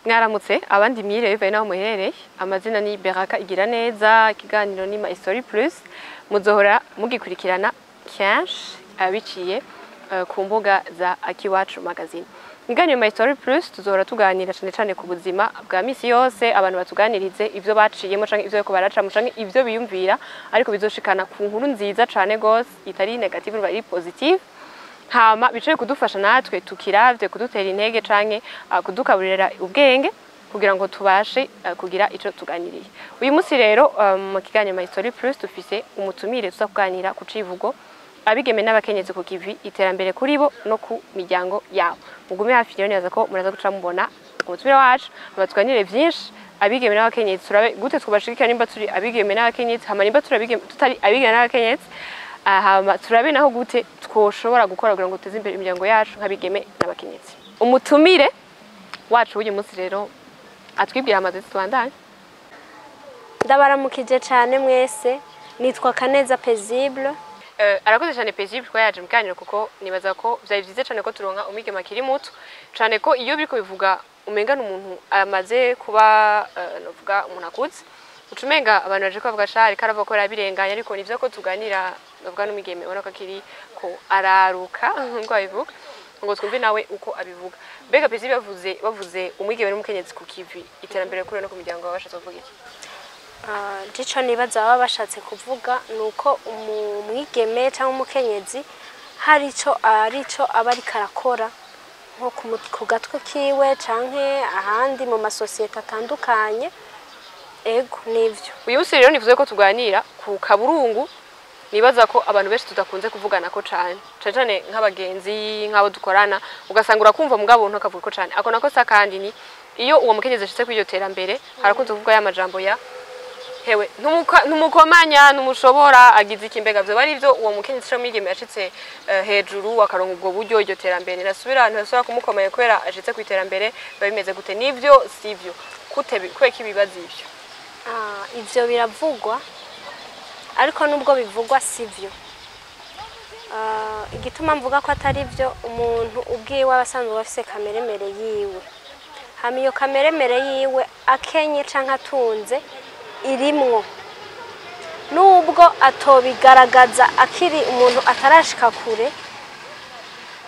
Mwaramutse, abandi mwiriwe, bivaye n'aho muherereye. Amazina ni Beraka Igira Neza. Ikiganiro ni My Story Plus, muzohora mugikurikirana kenshi abiciye ku mbuga za Akiwacu Magazine. Ikiganiro My Story Plus, tuzohora tuganira cane cane ku buzima bwa misi yose, abantu batuganirize ivyo baciyemo canke ivyo bariko baracamo canke ivyo biyumvira, ariko bizoshikana ku nkuru nziza cane gose, itari négative, iri positive, hama bicaye kudufasha natwe tukiravye, kudutera intege canke kudukaburira ubwenge kugira ngo tubashe kugira ico tuganiriye. Uyu munsi rero, mu kiganiro My Story Plus, dufise umutumire tuza kuganira ku civugo "Abigeme n'abakenyezi ku kivi, iterambere kuri bo no ku miryango yabo". Mugume hafi rero, nibaza ko muraza guca mubona umutumire wacu, hama tuganire vyinshi. Abigeme n'abakenyezi, turabe gute twubashigikira nimba turi abigeme n'abakenyezi, hama nimba turi abigeme, tutari abigeme n'abakenyezi, hama turabe naho gute twoshobora gukora kugira ngo duteze imbere imiryango yacu nk'abigeme n'abakenyezi. Umutumire wacu w'uyu munsi rero atwibwira amaze, tubandanye. Ndabaramukije cyane mwese, nitwa Kaneza Paisible. Arakoze cyane Paisible kuba yaje mu kiganiro, kuko nibaza ko vyari vyiza cyane ko turonka umwigeme akiri muto cyane, ko iyo biriko bivuga umenga n'umuntu amaze kuba, novuga umuntu akuze, uca umenga abantu baje kubavuga sha ariko aravuga ko yarabirenganye. Ariko nivyo ko tuganira, novuga n'umwigeme ubona ko akiri ko araruka nkuko abivuga, ngo twumve nawe uko abivuga. Mbega Paisible, bavuze umwigeme n'umukenyezi ku kivi, iterambere kuri no ku miryango, baba bashatse kuvuga iki? Ico nibaza baba bashatse kuvuga ni uko umwigeme cyangwa umukenyezi hari ico arico aba ariko arakora nko ku gatwe kiwe canke ahandi mu masosiyete atandukanye. Ego, nivyo. Uyu munsi rero nivuze ko tuganira ku kaburungu nibaza ko abantu benshi tudakunze kuvugana ko cane cane cane, nk'abagenzi, nk'abo dukorana, ugasanga urakumva mugabo ntakavuga ko cane. Ako nako sa kandi ni iyo uwo mukenyezi ashitse kuri iryo terambere, harakunze kuvuga ya majambo ya hewe ntumukomanya, ntumushobora, agize iki. Mbega vyoba ari vyo? Uwo mukenyezi canke umwigeme yashitse hejuru, akaronka ubwo buryo, iryo terambere, nasubira ntasubira kumukomanya kubera ashitse ku iterambere, biba bimeze gute? Nivyo, sivyo? Kute kubera ko ibibazo ivyo? Ivyo biravugwa, ariko nubwo bivugwa sivyo. Igituma mvuga ko atari byo, umuntu ubwiwe aba asanzwe afise kameremere yiwe, hama iyo kameremere yiwe, akenye canke atunze, irimwo, nubwo atobigaragaza akiri umuntu atarashika kure,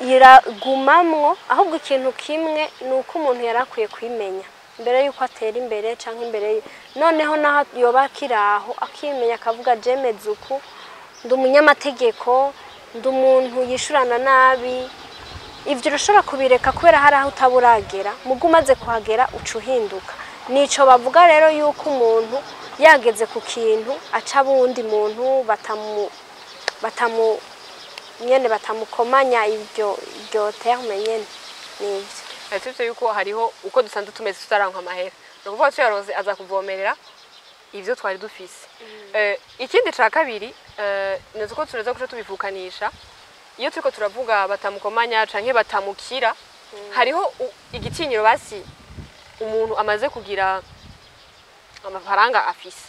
iragumamwo. Ahubwo ikintu kimwe ni uko umuntu yari akwiye kwimenya mbere yuko atera imbere canke imbere noneho naho yoba akiri aho, akimenya, akavuga: "Jemeze uku, ndi umunyamategeko, ndi umuntu yishurana nabi." Ivyo urashobora kubireka kubera hari aho utaba uragera. Mugo umaze kuhagera uca uhinduka. Nico bavuga rero, yuko umuntu yageze ku kintu aca aba uwundi muntu, batamu nyene, batamukomanya. Iryo terme nyene nivyo. Tuvye yuko hariho uko dusanzwe tumeze tutaranka amahera, ni ukuvuga tuyaronse aza kuvomerera ivyo twari dufise. Ikindi ca kabiri, ni uko turaza guca tubivukanisha. Iyo turiko turavuga batamukomanya canke batamukira, hariho igitinyiro basi umuntu amaze kugira amafaranga afise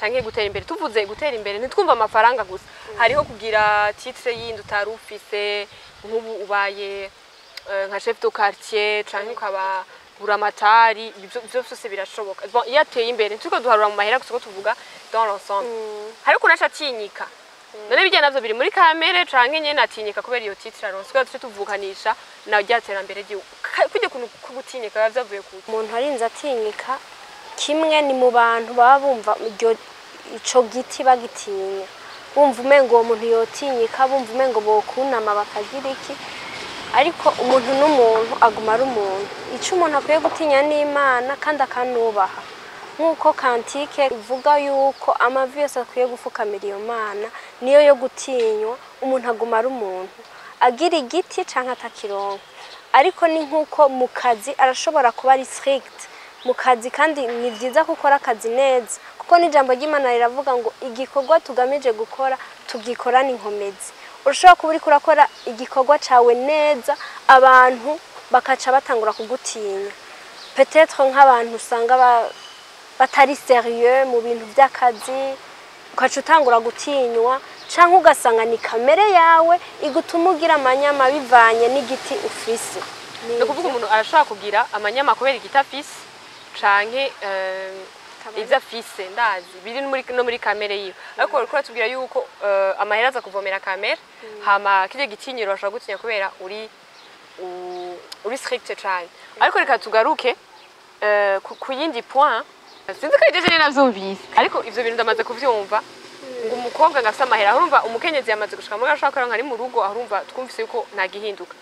canke gutera imbere. Tuvuze gutera imbere, ntitwumva amafaranga gusa, hariho kugira titre yindi utari ufise, nk'ubu ubaye nka chef de quartier canke ukaba buramatari. Ivyo vyose birashoboka. Bon, iyo ateye imbere, turiko duharura mu mahera gusa, ko tuvuga dans l'ensemble, hariho ukuntu aca atinyika. None bijya navyo biri muri kamere, canke nyene atinyika kubera iyo titre aronse? Kubera tuce tuvukanisha na rya terambere ryiwe, kurya kuntu kugutinyika biba vyavuye kuki? Umuntu arinze atinyika, kimwe ni mu bantu baba bumva iryo ico giti bagitinya, bumva umengo uwo muntu yotinyika, bumva umengo bokunama bakagira iki. Ariko umuntu n'umuntu aguma ari umuntu. Ico umuntu akwiye gutinya ni Imana, kandi akanubaha, nk'uko cantique ivuga yuko amavi yose akwiye gufukamira iyo Mana, niyo yo gutinywa. Umuntu aguma ari umuntu, agira igiti canke atakironka. Ariko ni nk'uko mu kazi arashobora kuba ari strict mu kazi, kandi ni byiza ko ukora akazi neza, kuko n'ijambo ry'Imana riravuga ngo igikorwa tugamije gukora tugikorane inkomezi. Urashobora kuba uriko urakora igikorwa cawe neza, abantu bakaca batangura kugutinya, peut-être nk'abantu usanga batari sérieux mu bintu by'akazi, ukaca utangura gutinywa, canke ugasanga ni kamere yawe igutuma ugira amanyama bivanye n'igiti ufise. Ni ukuvuga umuntu arashobora kugira amanyama kubera igiti afise canke ivyo afise, ndazi biri no muri kamere yiwe, ariko uriko uratubwira yuko amahera aza kuvomera kamere, hama kirya gitinyiro bashobora gutinya kubera uri strict cane. Ariko reka tugaruke ku yindi point. Sinzi ko ibyo nyine navyumvise, ariko ivyo bintu ndamaze kuvyumva, ngo umukobwa ngo afise amahera, urumva umukenyezi yamaze gushika muri ashaka kuronka ari mu rugo, arumva twumvise yuko ntagihinduka.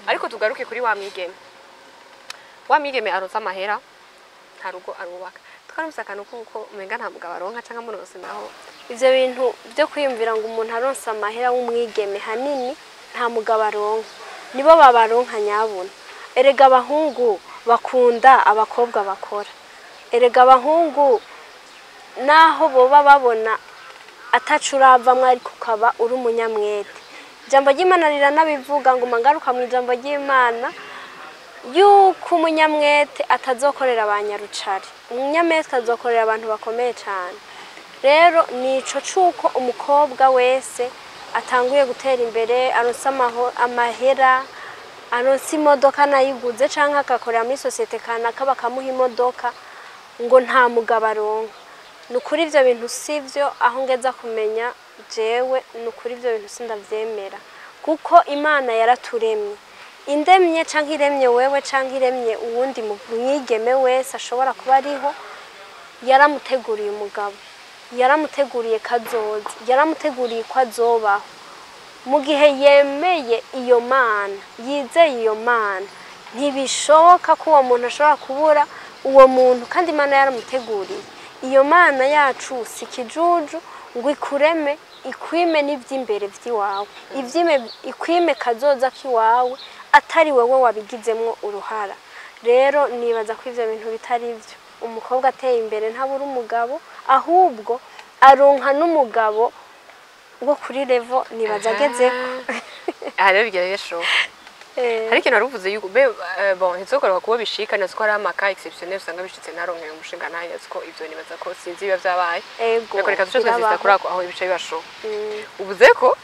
Ariko tugaruke kuri wa mwigeme, wa mwigeme aronse amahera, nta rugo arubaka. Twarumvise akantu kuko umenga nta mugabo aronka canke amuronse naho. Ivyo bintu byo kwiyumvira ngo umuntu aronse amahera w'umwigeme hanini nta mugabo aronka, nibo babaronka nyabuna. Erega abahungu bakunda abakobwa bakora. Erega abahungu naho boba babona atacu uravamwo, ariko ukaba uri umunyamwete. Ijambo ry'Imana riranabivuga, ngo mangaruka mu ijambo ry'Imana yuko umunyamwete atazokorera abanyarucari, umunyamwete azokorera abantu bakomeye cyane. Rero nico cuko umukobwa wese atanguye gutera imbere, aronse amahera, aronse imodoka nayiguze canke agakorera muri sosiyete kanaka bakamuha imodoka, ngo nta mugabo aronka. Ni ukuri ivyo bintu sivyo. Aho ngeza kumenya jewe, ni ukuri ivyo bintu sindavyemera, kuko Imana yaraturemye, indemye canke iremye wewe canke iremye uwundi mwigeme wese ashobora kuba ariho, yaramuteguriye umugabo, yaramuteguriye kazoza, yaramuteguriye ko azobaho. Mu gihe yemeye iyo Mana, yizeye iyo Mana, ntibishoboka ko uwo muntu ashobora kubura uwo muntu, kandi Imana yaramuteguriye. Iyo Mana yacu si ikijuju ngo ikureme ikwime n'ivy'imbere vy'iwawe, ivyime ikwime kazoza k'iwawe atari wewe wabigizemwo uruhara. Rero nibaza ko ivyo bintu bitari vyo. Umukobwa ateye imbere ntabura umugabo, ahubwo aronka n'umugabo wo kuri level nibaza agezeko. Aha rero bigira bishoboka. Hari ikintu wari uvuze yuko be bon, ntizokoroka kuba bishika, nazi ko hari ama cas exceptionnel usanga bishitse ntaronke umushinga ntahe, nazi ko ivyo nibaza ko sinzi biba vyabaye. Ego. Ariko reka duce twese Birabaho. kuri ako aho ibice bibashoboka. Uvuze ko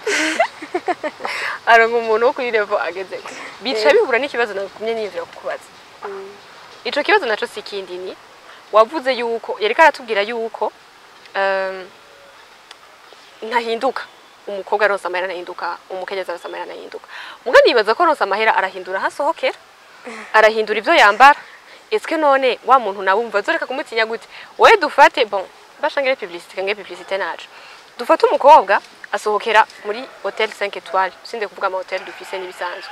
aronka umuntu wo kuri level agezeko, bica bihura n'ikibazo nagumye niyumvira kukubaza. Ico kibazo naco si ikindi, ni wavuze yuko yariko aratubwira yuko ntahinduka, umukobwa aronse amahera ntahinduka, umukenyezi aronse amahera ntahinduka. Muga nibaza ko aronse amahera arahindura aho asohokera, arahindura ivyo yambara. Eske none wa muntu nawe wumva azoreka kumutinya gute? Wowe dufate, bon, bashangire publicité nge publicité naco, dufate umukobwa asohokera muri hôtel 5 étoiles, sinde kuvuga ama hôtel dufise n'ibisanzwe,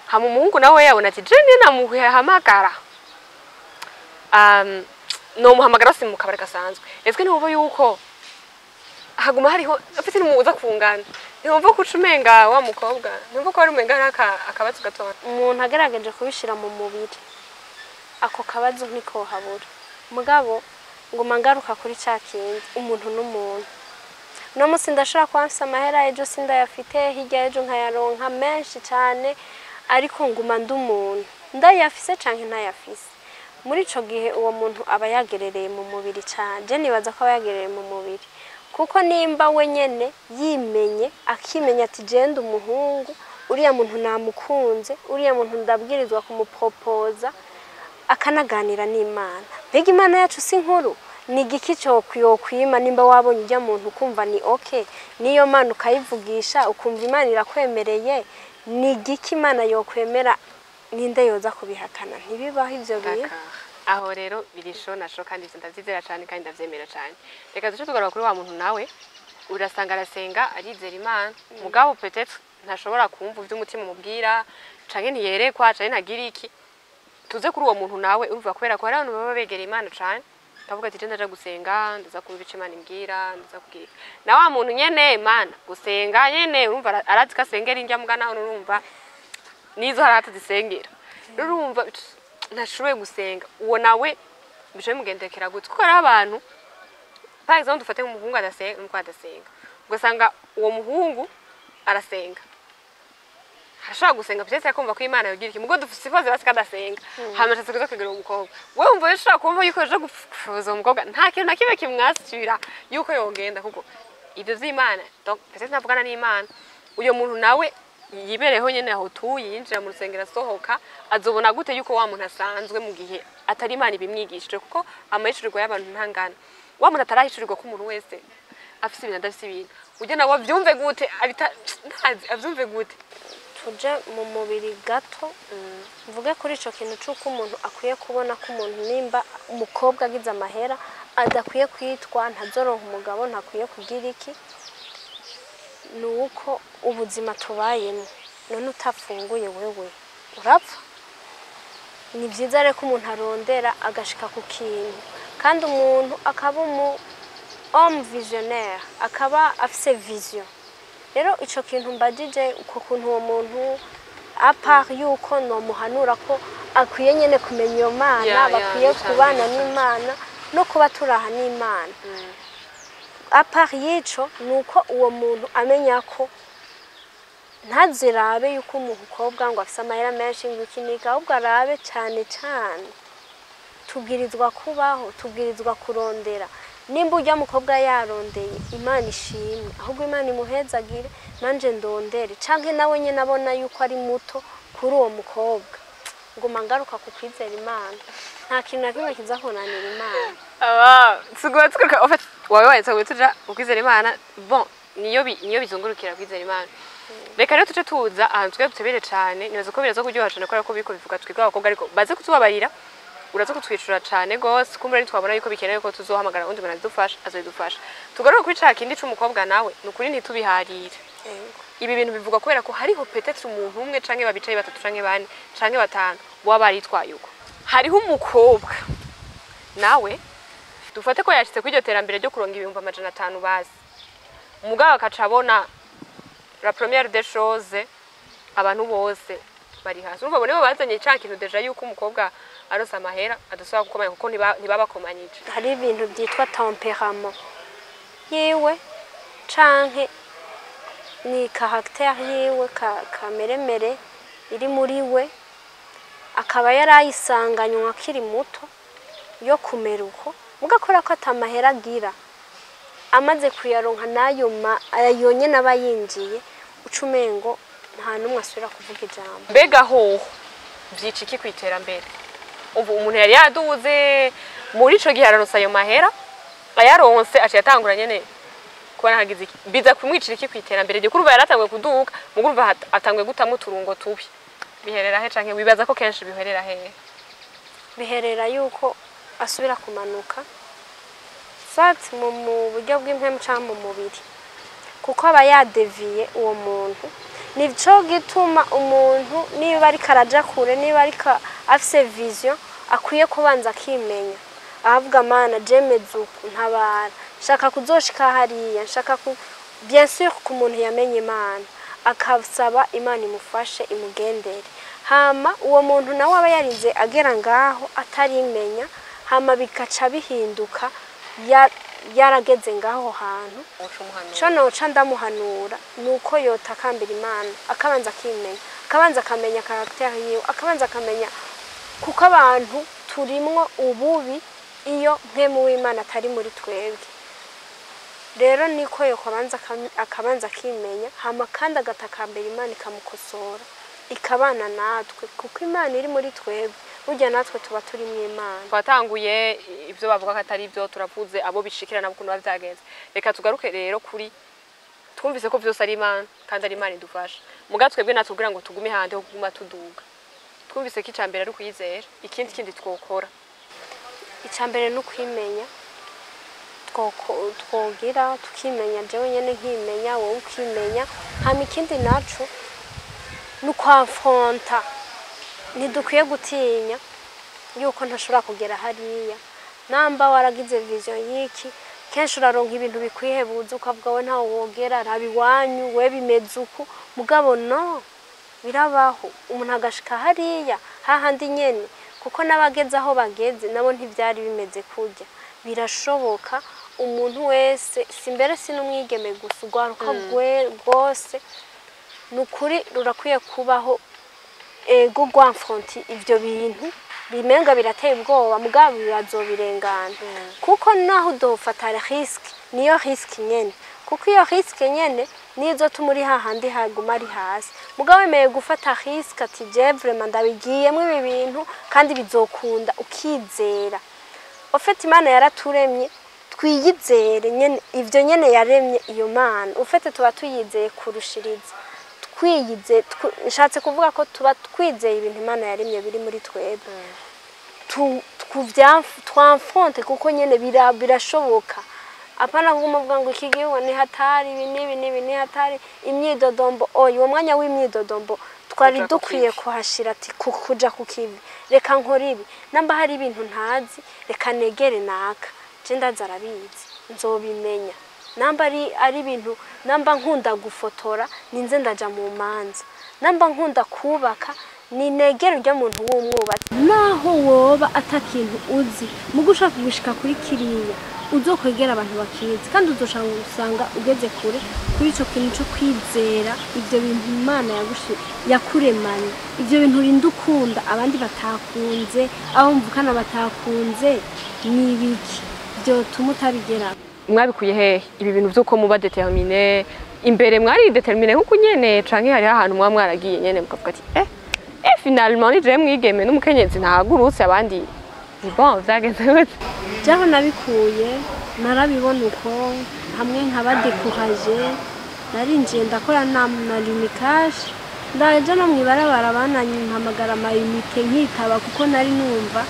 hama umuhungu nawe yabona ati je niyo namuhamagara, nomuhamagara si mu kabari gasanzwe. Eske ntiwumva yuko haguma hariho afite n'umuza kungana? Ntiwumva ko uca umenga wa mukobwa, ntiwumva ko wari umenga hari akabazo gatoya? Umuntu agerageje kubishira mu mubiri, ako kabazo ntikohabura. Mugabo nguma ngaruka kuri ca kindi, umuntu n'umuntu. Uno munsi ndashobora kuba mfise amahera, ejo sindayafite, hirya ejo nkayaronka menshi cane, ariko nguma ndi umuntu, ndayafise canke ntayafise. Muri ico gihe uwo muntu aba yagerereye mu mubiri cane. Je nibaza ko aba yagerereye mu mubiri, kuko nimba we nyene yimenye, akimenya ati je ndi umuhungu, uriya muntu namukunze, uriya muntu ndabwirizwa kumupropoza, akanaganira n'Imana. Mbega Imana yacu si nkuru? Ni igiki yokwima? Nimba wabonye ujya muntu ukumva ni okay, niyo Mana ukayivugisha, ukumva Imana irakwemereye, ni igiki Imana yokwemera? Ninde yoza kubihakana? Ntibibaho ivyo bintu. D'accord. Aho rero birisho nasho, kandi ivyo ndavyizera cane kandi ndavyemera cane. Reka duce tugaruka kuri wa muntu nawe, urasanga arasenga, arizera Imana, mugabo peut-être ntashobora kumva ivyo umutima umubwira, canke ntiyerekwa, canke ntagira iki. Tuze kuri uwo muntu nawe, urumva kubera ko hari abantu baba begera Imana cane, kavuga ati je ndaja gusenga, ndaza kumva ico Imana imbwira, ndaza kugira iki. Na wa muntu nyene Imana gusenga nyene, urumva arazi ko asengera indya, muga naho urumva nizo hari atazisengera, rero urumva ntashoboye gusenga. Uwo nawe bicaye bimugendekera gute? Kuko hariho abantu, par exemple dufate nk'umuhungu adasenga n'umukobwa adasenga, ugasanga uwo muhungu arasenga, arashobora gusenga, peut-être akumva ko Imana yogira iki, mugo dufise ibibazo basi ko adasenga, hama ashatse kuza kwegera uwo mukobwa. Wewe wumva ushobora kumva yuko yoja gufuza uwo mukobwa, nta kintu na kimwe kimwasubira yuko yogenda, kuko ivyo vy'Imana, donc peut-être ntavugana n'Imana. Uyo muntu nawe Yibereho nyene aho utuye, yinjira mu rusengero, asohoka, azobona gute yuko wa muntu asanzwe mu gihe atari Imana ibimwigishije? Kuko amahishurirwa y'abantu ntangana. Wa muntu atarahishurirwa ko umuntu wese afise ibintu, adafise ibintu, ujya nawe avyumve gute? Abita ntazi, avyumve gute? Tuje mu mubiri gato, mvuge kuri ico kintu c'uko umuntu akwiye kubona ko umuntu, nimba umukobwa agize amahera, adakwiye kwitwa ntazoronka umugabo, ntakwiye kugira iki. Ni uko ubuzima tubayemo none, utafunguye wewe urapfa. Ni byiza rero ko umuntu arondera agashika ku kintu, kandi umuntu akaba umu homme visionnaire, akaba afise vision. Rero ico kintu mbajije, uko kuntu uwo muntu, à part yuko nomuhanura ko akwiye nyene kumenya iyo Mana, bakwiye kubana n'Imana no kuba turaha n'Imana, à part y'ico, ni uko uwo muntu amenya ko ntazirabe yuko umukobwa ngo afise amahera menshi, ngo iki n'iki, ahubwo arabe cane cane tubwirizwa kubaho, tubwirizwa kurondera. Nimba ujya mukobwa yarondeye, Imana ishimwe, ahubwo Imana imuhezagire, nanje ndondere. Canke nawe nyene abona yuko ari muto kuri uwo mukobwa, nguma ngaruka ku kwizera Imana. Nta kintu na kimwe kiza kunanira Imana. Aba tuguma tugaruka, en fait wawe wahetse tuja ukwizera Imana. Bon, niyo bizungurukira kwizera Imana. Reka rero tuje tuza ahantu twe dutebere cane. Nibaza ko biraza kuryoha cane kubera ko biriko bivuga twebwe abakobwa, ariko baze kutubabarira, uraza kutwicura cane gose. Kumbura nitwabona yuko bikenewe ko tuzohamagara undi muntu azidufasha, azodufasha. Tugaruke kuri ca kindi c'umukobwa nawe. Ni ukuri ntitubiharire. Ibi bintu bivugwa kubera ko hariho peut-être umuntu umwe canke babicaye, batatu canke bane canke batanu, boba baritwaye uko. Hariho umukobwa nawe, dufate ko yashitse kuri iryo terambere ryo kuronga 500,000 bazi, umugabo akaca abona, la première des choses, abantu bose bari hasi. Urumva nibo bazanye ca kintu déjà yuko umukobwa aronse amahera adasubira gukomanya, kuko ntibabakomanyije. Hari ibintu byitwa tempérament yiwe canke ni caractère yiwe, kameremere iri muri we, akaba yarayisanganywe akiri muto yo kumera uko. Mugakora ko atamahera agira, amaze kuyaronka n'ayo ayo nyene aba yinjiye, uca umengo nta n'umwe asubira kuvuga ijambo. Mbega hoho vyica iki kw'iterambere? Ubu umuntu yari yaduze muri ico gihe, araronse ayo mahera, ayaronse aciye atangura nyene kubona hagize iki, biza kumwicira iki kw'iterambere rye? Kurumva yaratanguye kuduka, mugurumva atanguye gutamwo uturungo tubi. Biherera he, canke wibaza ko kenshi biherera hehe? Biherera yuko asubira kumanuka, soit mu buryo bw'impwemu canke mu mubiri, kuko aba yadeviye uwo muntu. Nico gituma umuntu niba ariko araja kure, niba ariko afise vision, akwiye kubanza akimenya, ahavuga: "Mana, jemeze uku, ntabara, nshaka kuzoshika hariya, nshaka ku." Bien sûr, ku muntu yamenye Imana, akasaba Imana imufashe, imugendere. Hama uwo muntu nawe aba yarinze agera ngaho atarimenya, hama bigaca bihinduka yarageze ngaho hantu. Uca umuhanura? Co noca ndamuhanura ni uko yotakambira Imana, akabanza akimenya, akabanza akamenya caractère yiwe, akabanza akamenya, kuko abantu turimwo ububi iyo mpwemu w'Imana atari muri twebwe. Rero niko yokabanza akabanza akimenya, hama kandi agatakambira Imana, ikamukosora, ikabana natwe, kuko Imana iri muri twebwe, burya natwe tuba turimwo Imana. Twatanguye ibyo bavuga ko atari ibyo, turavuze abo bishikira nabo ukuntu biba byagenze. Reka tugaruke rero kuri twumvise ko byose ari Imana, kandi ari Imana idufasha. Muga twebwe natwe kugira ngo tugume hande ho kuguma tuduga, twumvise ko icambere ari ukwizera. Ikindi kindi twokora? Icambere ni ukwimenya. Twogira tukimenya, jewe nyene nkimenya, wowe ukimenya. Hama ikindi naco ni ukwafronta. Ntidukwiye gutinya yuko ntashobora kugera hariya. Namba waragize vision y'iki, kenshi uraronka ibintu bikwihebuza, ukavuga we ntawe wogera, raba iwanyu, we bimeze uku. Mugabo no birabaho, umuntu agashika hariya hahandi nyene, kuko n'abageze aho bageze nabo ntivyari bimeze kurya. Birashoboka umuntu wese, si mbere si n'umwigeme gusa, urwaruka rwose ni ukuri rurakwiye kubaho ego rwamfronti ivyo bintu bimenga birateye ubwoba, mugabo birazobirengana, kuko naho udofata risque, niyo risque nyene, kuko iyo risque nyene Nizo tumuri hahandi haguma ari hasi. Mugabo wemeye gufata risque ati je vraiment ndabigiyemwo ibi bintu kandi bizokunda, ukizera. Au fait, Imana yaraturemye twiyizere nyene, ivyo nyene yaremye iyo Mana. Au fait, tuba tuyizeye kurushiriza. Twiyize, nshatse kuvuga ko tuba twizeye ibintu Imana yaremye biri muri twebwe. Twamfonte kuko nyene birashoboka. Apana kuguma uvuga ngo iki gihugu ni hatari, ibi n'ibi n'ibi ni hatari, imyidodombo. Oya, uwo mwanya w'imyidodombo twari Kuja ku dukwiye kivi. kuhashira ati kuja ku kivi, reka nkora ibi. Namba hari ibintu ntazi, reka negere naka, je ndazi arabizi, nzobimenya. Namba ari ibintu, namba nkunda gufotora, ninze ndaja mu manza. Namba nkunda kubaka, ni negere urya muntu w'umwubatsi. Naho woba atakintu uzi, mugo ushaka gushika kuri kiriya, uzokwegera abantu bakizi, kandi uzoshaka usanga ugeze kure kuri ico kintu co kwizera ivyo bintu Imana yakuremanye, ivyo bintu urinda ukunda abandi batakunze, abo mvukana batakunze, ni ibiki vyotuma utabigeraho? Mwabikuye hehe ibi bintu vy'uko muba déterminé? Imbere mwari déterminé nkuko nyene, canke hariho ahantu muba mwaragiye nyene mukavuga ati finalement ni jewe mwigeme n'umukenyezi ntahagurutse, abandi ni bon? Vyagenze gute? Jaho nabikuye, narabibona uko hamwe nkaba découragée. Narinjiye ndakora na Lumicash, ndaja no mw'ibarabara bananyimpamagara ama unités nkitaba, kuko nari numva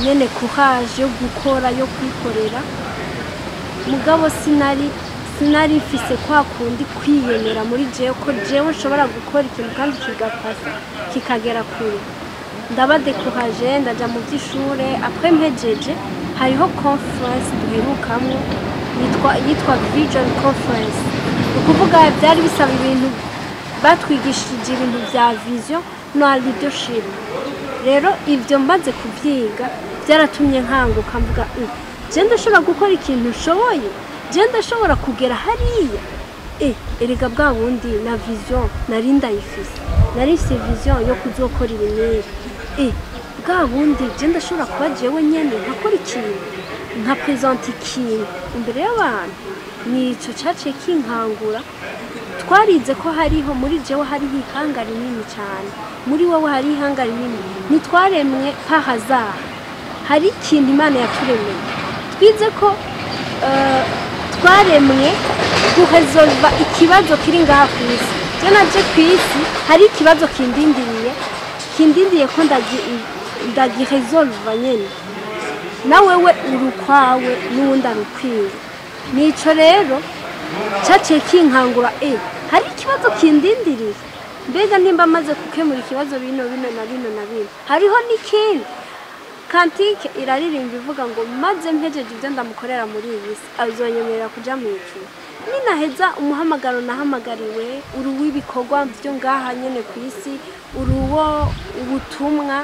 nyene courage yo gukora, yo kwikorera. Mugabo sinari mfise kwa kundi kwiyemera muri jewe ko jewe nshobora gukora ikintu kandi kigapasa, kikagera kure. Ndaba découragée, ndaja mu by'ishure. Après mpejeje, hariho conference duherukamwo yitwa Vision Conference. Ni ukuvuga byari bisaba ibintu, batwigishije ibintu bya vision na leadership. Rero ibyo maze kubyiga byaratumye nkanguka, mvuga: Je ndashobora gukora ikintu nshoboye, je ndashobora kugera hariya." Erega bwa bundi na vision nari ndayifise, nari mfise vision yo kuzokora ibi n'ibi. Bwa bundi je ndashobora kuba jewe nyene nkakora ikintu, nka présenta ikintu imbere y'abantu. Nico caciye kinkangura. Twarize ko hariho muri jewe, hariho ihanga rinini cyane, muri wowe hari ihanga rinini. Ntitwaremwe par hasard, hari ikintu Imana yaturemeye. Twize ko twaremwe guresolva ikibazo kiri ngaha ku isi. Je naje ku isi hari ikibazo kindindiriye, kindindiriye ko ndagiresolva nyene. Nawe we uri ukwawe n'uwundi ari ukwiwe. Nico rero caciye kinkangura: hari ikibazo kindindiriye. Mbega nimba maze gukemura ikibazo bino bino na bino na bino, hariho n'ikindi. Cantique iraririmba ivuga ngo maze mpejeje ibyo ndamukorera muri iyi si, azonyemerera kuja mu ijuru. Ninaheza umuhamagaro nahamagariwe, uri uw'ibikorwa byo ngaha nyene ku isi, uri uwo ubutumwa,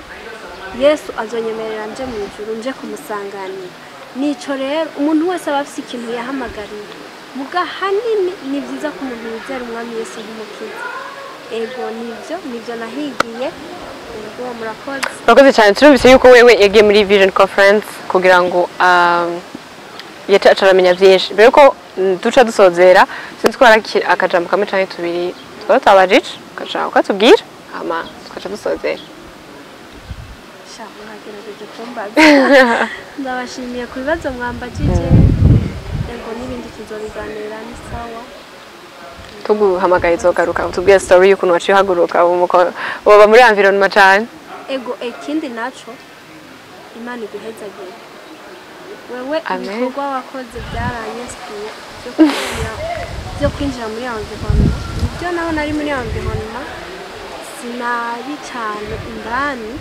Yesu azonyemerera nje mu ijuru, nje kumusanganira. Nico rero, umuntu wese aba afise ikintu yahamagariwe. Muga hanini ni byiza ko umuntu yizera Umwami Yesu nk'umukiza. Ego, nivyo nahigiye. Ego, murakoze. Murakoze cyane. Turumvise yuko wewe yagiye muri Vision Conference kugira ngo yaca aramenya byinshi. Mbere yuko duca dusozera, sinzi ko hari akajambo kamwe canke tubiri twaba twabajije, ukaca ukatubwira, hama tukaca dusozera. Sha, mwagerageje kumbaza. Ndabashimiye ku bibazo mwambajije. Ego, n'ibindi tuzobiganira, ni sawa. Tuguhamagaye uzogaruka utubwire story y'ukuntu waciye uhaguruka ubu uba muri environnement cane. Ego, ikindi naco, Imana iguhezagire wewe. Amen. Ibikorwa wakoze byaranyinspiye byo kwinjira muri environnement. Nibyo, naho nari muri environnement sinari cyane indani,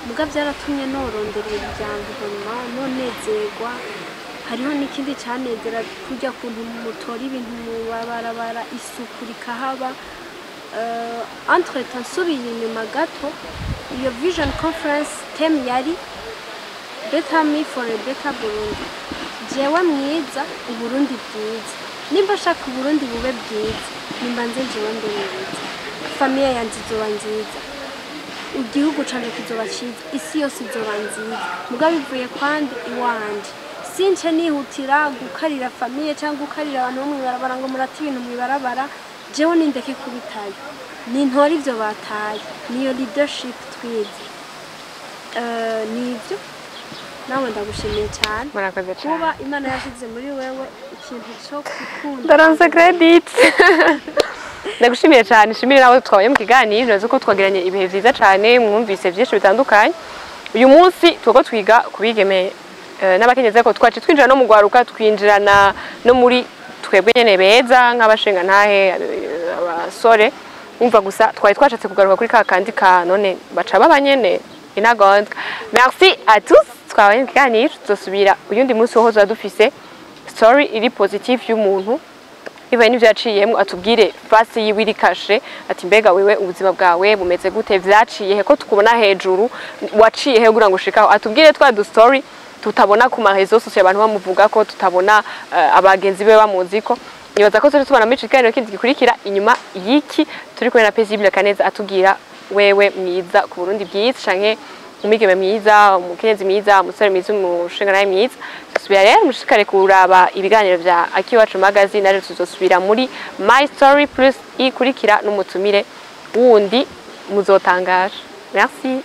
muga byaratumye norondera ibintu bya environnement, nonezerwa. Hariho n'ikindi cyanezera, kurya kuntu mutora ibintu mu mabarabara, isuku rikahaba. Entre temps, nsubiye inyuma gato, iyo Vision Conference theme yari "Better me for a better Burundi", jewe mwiza, Uburundi bwiza. Nimba nshaka Uburundi bube bwiza, nimba nze jewe mbe mwiza, famille yanje izoba nziza, igihugu canje kizoba ciza, isi yose izoba nziza. Mugabo bivuye kwande? Iwanje. Since nihutira gukarira famille cyangwa gukarira abantu bo mw'ibarabara ngo murate ibintu mw'ibarabara. Jewe nindeke kubitayo, nintore ivyo bataye. Niyo leadership twize. Nivyo, nawe ndagushimiye cyane Murakoze cyane. kuba Imana yashyize muri wewe ikintu cyo gukunda. Ndaronse credit. Ndagushimiye cyane, nshimire nawe twabaye mu kiganiro. Nazi ko twagiranye ibihe vyiza cyane, mwumvise byinshi bitandukanye. Uyu munsi turiko twiga ku bigeme n'abakenyezi, ariko twaci twinjira no mu gwaruka, twinjirana no muri twebwe nyene beza nk'abashinga ntahe, abasore. Umva gusa, twari twashatse kugaruka kuri ka kandi ka none baca baba nyene intagondwa. Merci à tous twabaye mu kiganiro. Tuzosubira uyundi munsi woho tuba dufise story iri positive y'umuntu bivaye n'ivyo yaciyemwo, atubwire face yiwe iri kashe, ati mbega wewe ubuzima bwawe bumeze gute, vyaciye he, ko tukubona hejuru, waciye he kugira ngo ushikaho? Atubwire twa du story tutabona ku ma réseaux sociaux, abantu bamuvuga ko tutabona, abagenzi be bamuzi ko. Nibaza ko turi tubona muri ico kiganiro kindi gikurikira inyuma y'iki, turi kumwe na Paisible Kaneza, atubwira wewe mwiza ku Burundi bwiza, canke umwigeme mwiza, umukenyezi mwiza, umusore mwiza, umushingantahe mwiza. Tuzosubira rero, mushikare kuraba ibiganiro vya Akiwacu Magazine. Naje tuzosubira muri My Story Plus ikurikira n'umutumire wundi muzotangaje. Merci.